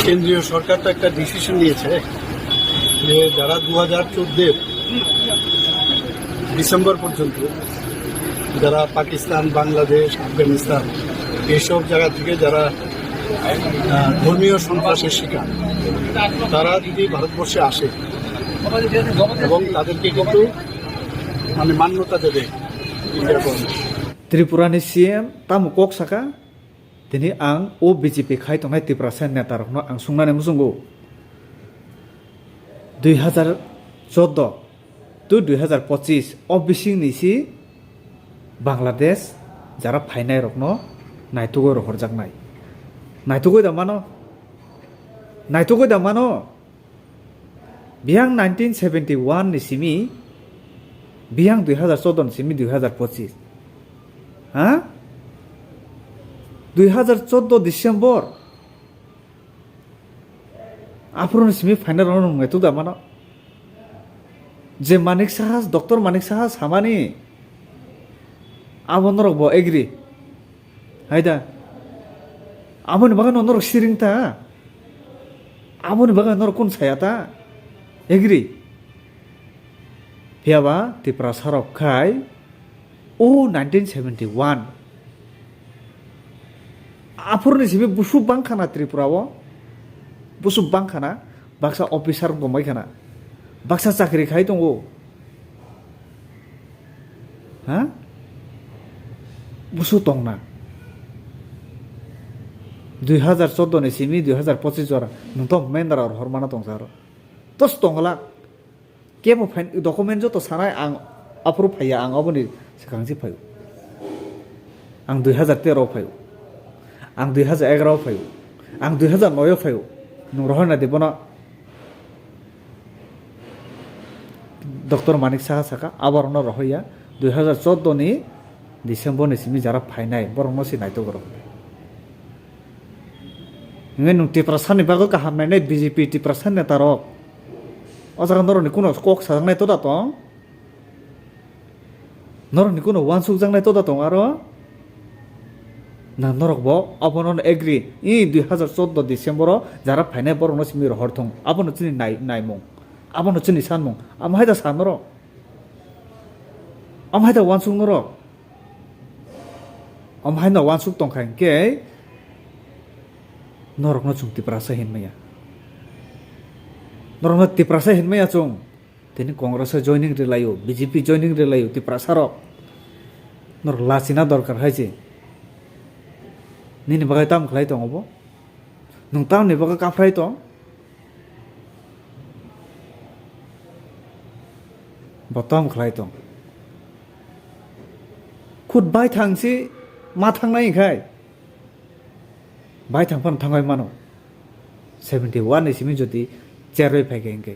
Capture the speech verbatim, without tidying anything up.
কেন্দ্রীয় সরকার তো একটা ডিসিশন নিয়েছে যে যারা দু হাজার চোদ্দের ডিসেম্বর পর্যন্ত যারা পাকিস্তান, বাংলাদেশ, আফগানিস্তান এইসব জায়গা থেকে যারা আহ, ধর্মীয় সন্ত্রাসের শিকার, তারা যদি ভারতবর্ষে আসে এবং তাদেরকে কিন্তু মানে মান্যতা দেবে India government. Tripura ni C M tamo kok saka, tini ang o B J P khai tongnai Tiprasa neta rokno ang sungnani muchungo. Dui hazar chordo to dui hazar pochis o bising ni si Bangladesh jara phainai rokno naitugwi rohorjaknai. Naitugwi da mano? Naitugwi da mano? Biyang nineteen seventy one ni simi, biyang dui hazar chordo ni simi dui hazar pochis. Ha? Dui hazar chordo December. Aphuru ni simi final round nung naituk da mano. Je Manik Saha, Doctor Manik Saha samani abo norok bo agree. Hai da. Aboni bagwi no norok siring ta. Aboni bagwi norok kun saya ta. Agree. Phiya ba Tiprasa rok khai o nineteen seventy one. Aphurni simi busu bangkhana Tripura o. Busu bangkhana baksa officer wngtongbai khana. Baksa chakri khai tongo. Ha? Busu tongna. Dui hazar chordo ni simi dui hazar pochis jora nwng to mendra rw hormana tongsa aro. Tos tongla. Kebo phain document joto sanai ang aphuru phaiya, ang oboni swkangsi phaio. Ang dui hazar tero phaio. Ang dui hazar egaro phaio. Ang dui hazar noi phaio. Nwng rohorna de bono Doctor Manik Saha saka, aborokno rohorya, dui hazar chordo ni December ni simi jara phainai, borokno se naitok rok. Hingke nwng Tiprasa ni bagwi kaham nainai B J P Tiprasa neta rok. O jaga norokni kuno kok sajaknai toda tong? Norokni kuno uansukjaknai toda tong aro? Na norok bo abono agree. I dui hazar chordo December o jara phainai borokno simi rohor thung. Abono chini nai-, naimung. Abono chini sanmung. Amo hai da sa norok? Amo hai da uansuk norok? Amo hai no uansuk tongkha hingke norokno chwng Tiprasa hinmaya. Norokno Tiprasa hinmaya chwng. Tini Congress o joining rwlaio, B J P joining rwlaio, Tiprasa rok. Norok lachina dorkar hai se. Nini bagwi tam khlai tongo bo? Nwng tamni bagwi kaphrai tong? Bo tam khlai tong. Khud bai thang si ma thangnai khai. Bai thang phano thangwi mano. Seventy one ni simi jodi cherwi phai khe hingke.